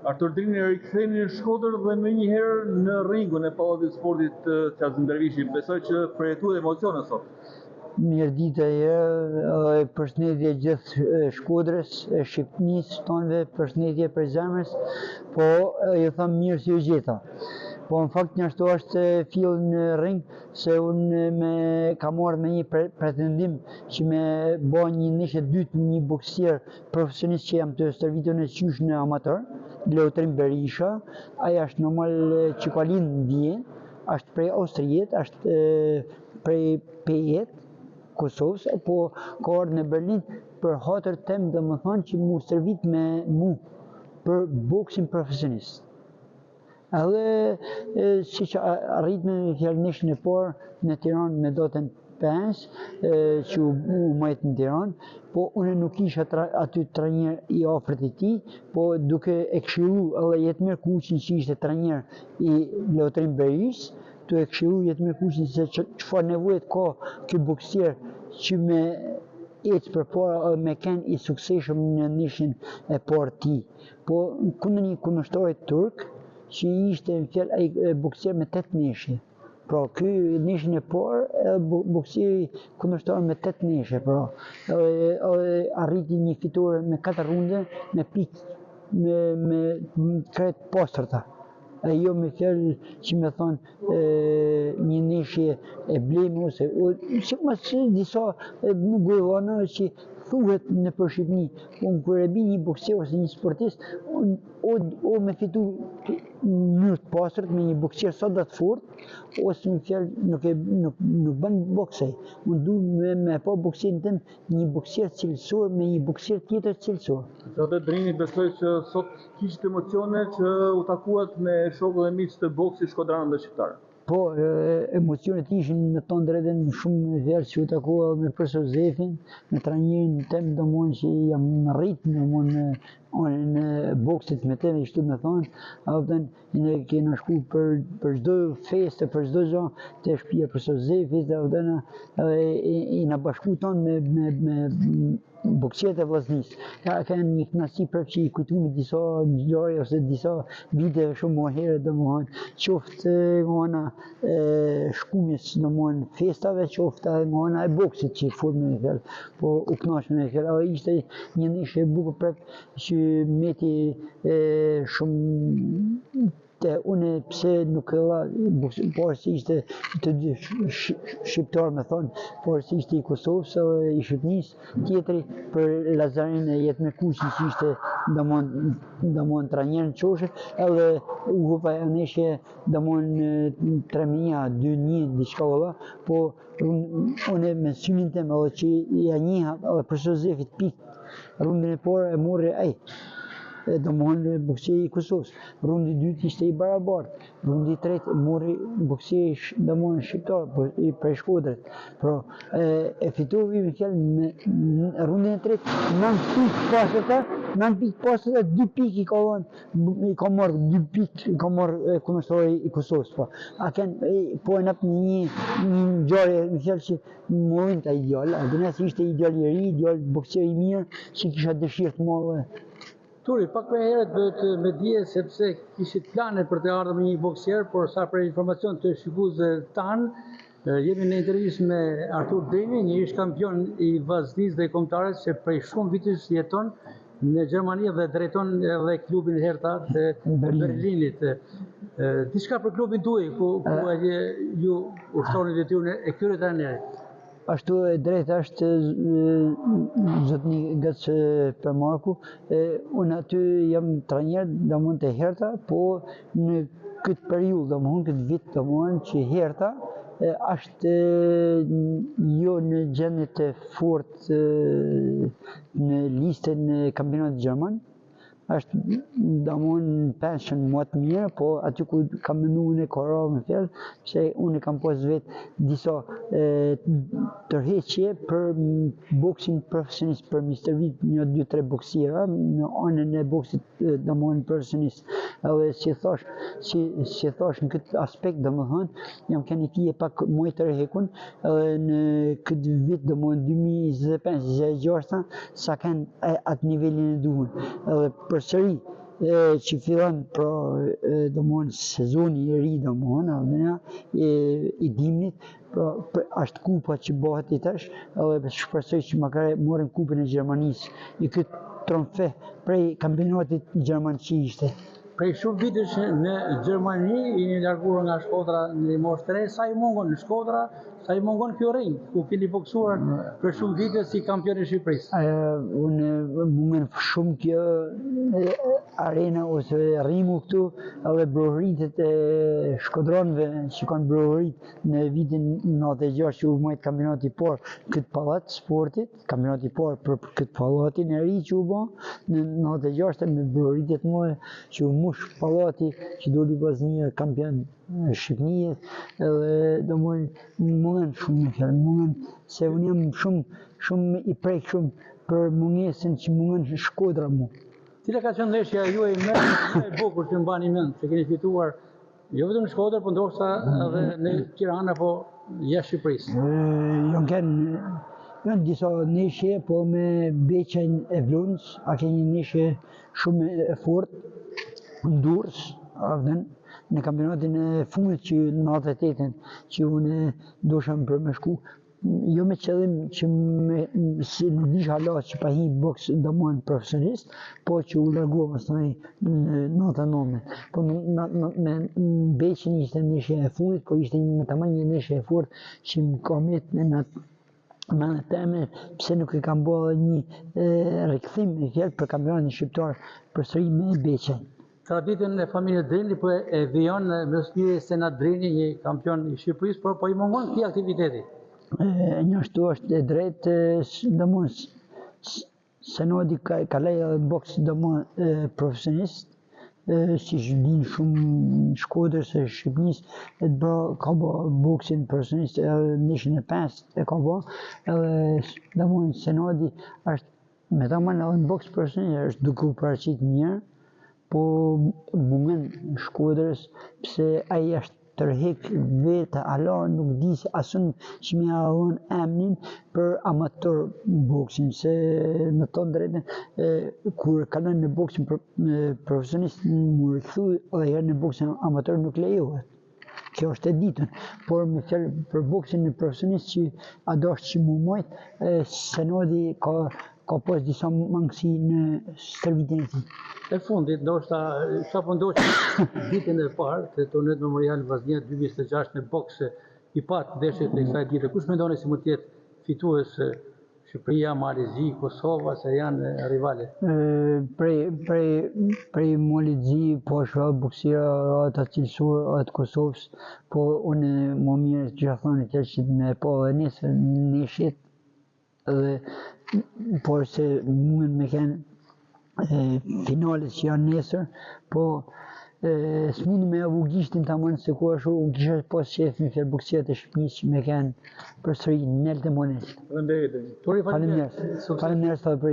Artur Drini riktheheni në Shkodër dhe menjëherë në ringun e Pallatit të Sportit të Qazim Dervishi. Besoj që përjetuat emocione sot. Mirëdita edhe përshëndetje gjithë Shkodrës, e Shqipnisë tonëve, përshëndetje prej zemrës, po ju them mirë se ju gjeta. Po në fakt njashtu është fill në ring, se unë me kam marrë me një pretendim që me bo një ndeshje dytë një boksier profesionist që jam tu e stërvitur unë qysh në amator, Leutrim Berisha, ai është normal që ka lind në Vjenë, është prej Austrijet, është prej Pejet, Kosovës, po ka ardhë në Berlin për hatër tem domethonë që mu stërvit me mu për boksin profesionist. Edhe siç arritëm me fjalë ndeshjen e parë në Tiranë me datën 5, që u majt në Tiranë, po unë nuk isha tra, aty trajner i afërt i tij, po duke e këshillu edhe Jetmir Kuqin që ishte trajner i Leutrim Berishës, tu e këshillu Jetmir Kuqin se çfarë nevojet ka ky boksier që me ecë përpara edhe me kenë i suksesshëm në ndeshjen e parë tij. Po kundër një kundërshtari turk që ishte në fjalë ai boksier me 8 ndeshje. Pra ky ndeshjen e parë edhe boksieri kundërshtar me 8 ndeshje, pra edhe, edhe arriti një fitore me 4 runde me pikë me me krejt pastërta. E jo me fjalë që me thonë një ndeshje e bleme ose si mas disa nuk gojëdhëna që thuhet nëpër Shqipni unë kur e bi një boksier ose një sportist unë o, o me fitu në mënyrë të pastërt me një boksier sa do të fort ose me fjalë nuk e nuk nuk bën boks ai unë du me me pa boksierin tim një boksier cilësor me një boksier tjetër cilësor. Zoti Drini, besoj që sot kishit emocione që u takuat me shokët dhe miqtë të boksit shkodran dhe shqiptar. Po, emocionet ishin me thonë drejtën shumë herë që u takua me profesor Zefin, me trajnerin tem domon që jam rrit domon në anën e boksit me të, kështu me thonë, a kupton, Ne kena shku për për çdo festë, për çdo gjë te shtëpia e profesor Zefit, a kupton, edhe i na bashku tonë me me me boksierët e Vllaznisë. Ka kanë një kënaqësi prapë që i kujtumi disa ngjarje ose disa vite shumë më herët domethënë, qoftë nga ana e shkumjes domethënë festave, qoftë edhe nga ana e boksit që fort me fjalë, po u kënaqëm me fjalë, edhe ishte një ndeshje e bukur prapë që meti e shumë te unë pse nuk e la, por se ishte të dy shqiptar me thonë, por se ishte i Kosovës edhe i Shqipnisë, tjetri për Lazarin e Jetmir Kuqin që ishte domon, domon trajner në qoshe, edhe u hup ajo ndeshje domon 3-1, 2-1, diçka valla, po unë me synin tem edhe që ja njiha edhe profesor Zefit pikë, rundin e parë e morri ai, e domon boksieri i Kosovës. Rundi i dytë ishte i barabartë. Rundi i tretë e morri boksieri domon shqiptar, po i prej Shkodrës. Pra, e, e fitoi me fjalë me në rundin e tretë 9 pikë pastërta, 9 pikë pastërta, 2 pikë i ka dhënë, i ka marrë 2 pikë, i ka marrë kundërshtari i Kosovës. Po, a ken, po e nap një një ngjarje me fjalë që më dhimt ai djalë, a din se ishte i djalë i ri, djalë boksier i mirë, që kisha dëshirë të madhe. Turi, pak më herët bëtë me dije sepse kishit plane për të ardhur me një boksier, por sa për informacion të shikuesve tanë, jemi në intervistë me Artur Drini, një ish kampion i Vllaznisë dhe i kombëtares që prej shumë vitesh jeton në Gjermani dhe drejton edhe klubin Hertha të Berlinit. Diçka për klubin tuaj, ku, ku edhe ju ushtroni detyrën e kryetrajnerit. Ashtu e drejtë është zotni Gac Përmarku, unë aty jam trajner domon te Hertha, po në këtë periudhë, domon këtë vit, domon që Hertha është jo në gjendje të fortë në listën e kampionatit gjerman, është domon në pesën më të mirë, po aty ku kam mendu unë ka ra me fjalë, se unë kam pas vetë disa e, tërheqje për boksin profesionist, për mi stërvit një, dy, tre boksiera në anën e boksit domon profesionist. Edhe si thash, si, si thash në këtë aspekt, domethënë, jam kënë i fije pak më i tërhekun, edhe në këtë vit, domethënë 2025-2026, sa kanë atë nivelin e duhur. Edhe përsëri, që fillon pra domthon sezoni i ri domthon edhe i, i dimnit pra për, është kupa që bëhet i tash edhe shpresoj që makar marrim kupën e Gjermanisë i këtë trofe prej kampionatit gjerman që ishte. Prej shumë vitesh në Gjermani jeni larguar nga Shkodra në moshë të re, sa i mungon në Shkodra, sa i mungon kjo ring, ku keni boksuar për shumë vite si kampion i Shqipërisë? Unë mungon shumë kjo arena ose ringu këtu, edhe brohoritjet e shkodranëve që kanë brohorit në vitin 96 që u majt kampionati i parë këtë pallat sportit, Kampionati i parë për këtë pallatin e ri që u bë në 96 me brohoritje të mëdha që u mush pallati që doli Vllaznia kampion Shqipnie edhe domthon mungon shumë me fjalë mungon se unë jam shumë shumë i prekshëm për mungesën që mungon Shkodra mu. Cila ka qenë ndeshja juaj më e bukur që mbani mend që keni fituar Jo vetëm në Shkodër, por ndoshta edhe në Tiranë apo jashtë Shqipërisë. Janë kënë janë disa ndeshje, po me Beqen e Vlonës, a ke një ndeshje shumë e fortë në Durrës, a vjen në kampionatin e fundit që në 98-ën që unë dosham për me shku jo me qëllim që me, si nuk disha hala që pa hi boks domon profesionist, po që u largua më në 99. Po në, në, në, me në Beqin ishte ndeshja e fundit, po ishte një me tamam një ndeshje e fortë që më ka met në atë me në teme pse nuk e kam bo edhe një e, rikthim me fjalë për kampionatin shqiptar përsëri me Beqin. Traditën e familjes Drini po e vijon më së miri Senad Drini, një kampion i Shqipërisë, por po i mungon këtij aktiviteti. Njashtu është e drejtë, domthon Senadi ka kaloi edhe në boks domthon profesionist, si që din shumë në Shkodër se Shqipnisë, e të bë, ka bë boksin profesionist edhe në 105 e ka bë, edhe domthon Senadi është Me tamam edhe në boks profesionist është duke u paraqit mirë, po mungon Shkodrës pse ai është tërhek vetë hala nuk di se asun që me ia dhon emnin për amator boksin se me thonë drejtën kur kalon në boksin për, profesionist mu rikthy edhe herë në boksin amator nuk lejohet. Kjo është e ditun, por me fjalë për boksin në profesionist që a do është që mu majt, Senadi ka, ka pas disa mangësi në stërvitjen e tij. E fundit, ndoshta, sa po ndoqët ditën e parë të turneut memorial Vllaznia 2026 në boks i patë ndeshjet e kësaj dite, kush mendoni se mund të jetë fitues Shqipëria, Mali i Zi, Kosova, se janë rivale. Prej, prej, prej Malit Zi, po është edhe boksira ata cilësor edhe të Kosovës, po unë më mirë të gjitha thonë të që me po edhe nesër ndeshjet, edhe por se mundën me kenë finalet që janë nesër, po s'mund me avu gishtin tamam se ku ashtu, unë kisha pas qef me fjalë boksierat e Shqipnisë me kenë përsëri nelt e mo nelt. Faleminderit. Faleminderit. Faleminderit për.